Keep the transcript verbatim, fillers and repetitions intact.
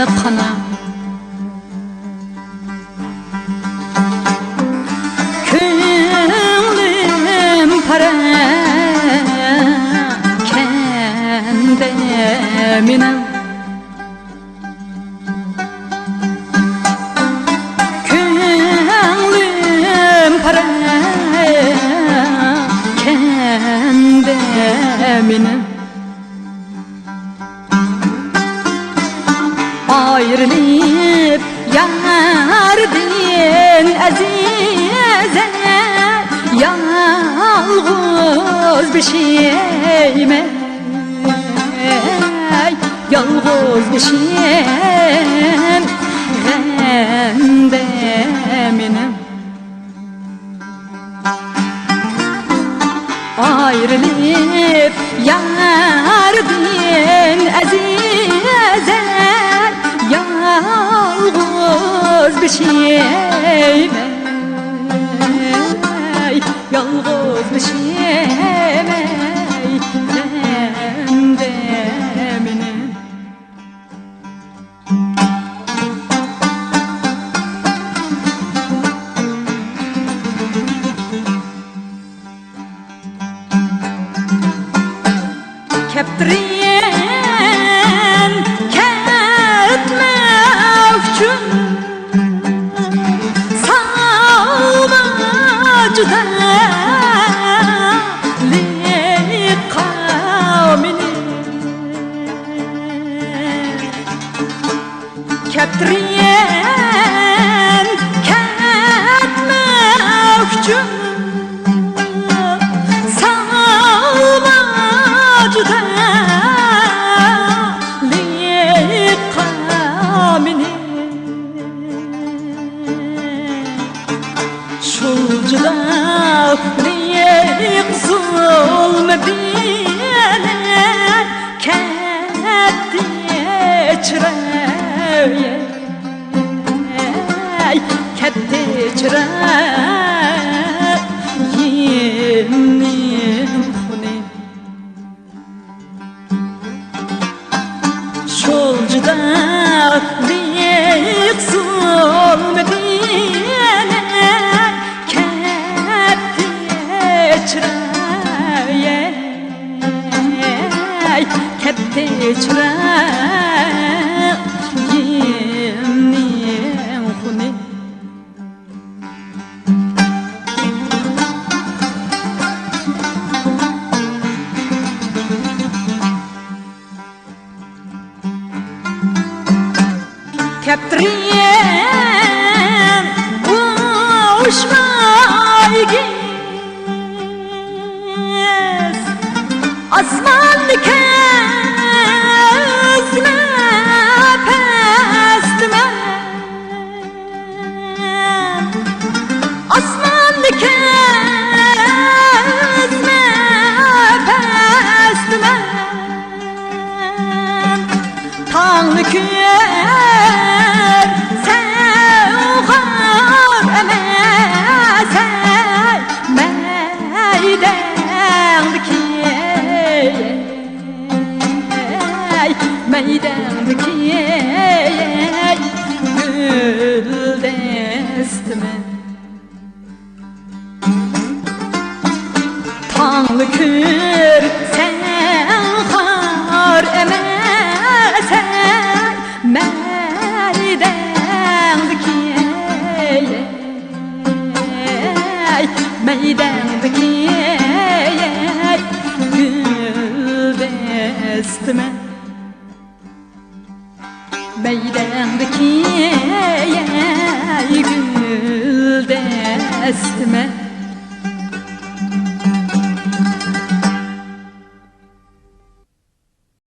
قانا. كۆڭلۈم پاراكەندە مېنىڭ. كۆڭلۈم پاراكەندە مېنىڭ. ئايرىلىپ ياردىن ئەزىزە، يالغۇز بېشىم، يالغۇز بېشىم غەمدە مېنىڭ. ئايرىلىپ ياردىن ئەزىزە، يالغۇز بېشىم، يالغۇز بېشىم غەمدە مېنىڭ. كەپتىرىم كەتمەك ئۈچۈن سالما جۇدالىققا مېنى. كەپتىرىم كەتمەك ئۈچۈن سالما جۇدالىققا مېنى. شۇ جۇدالىق زۇلمى بىلەن كەتتى چىرايىم، كەتتى چىرايىمنىڭ خۇنى. شۇ جۇدالىق زۇلمى بىلەن كەتتى چىرايىم، كەتتى چىرايىمنىڭ خۇنى. كەپتىرىم ئۇچماي ئېگىز ئاسماننى كۆزلەپ پەستىمەن. ئاسماننى كۆزلەپ پەستىمەن. تاڭنى كۆرسەڭ خار ئەمەس، مەيدەڭدىكى، مەيدەڭدىكى گۈلدەستىمە. تاڭنى كۆرسەڭ خار ئەمەس، مەيدەڭدىكى، مەيدەڭدىكى گۈلدەستىمە. مەيدەڭدىكى گۈلدەستىمە.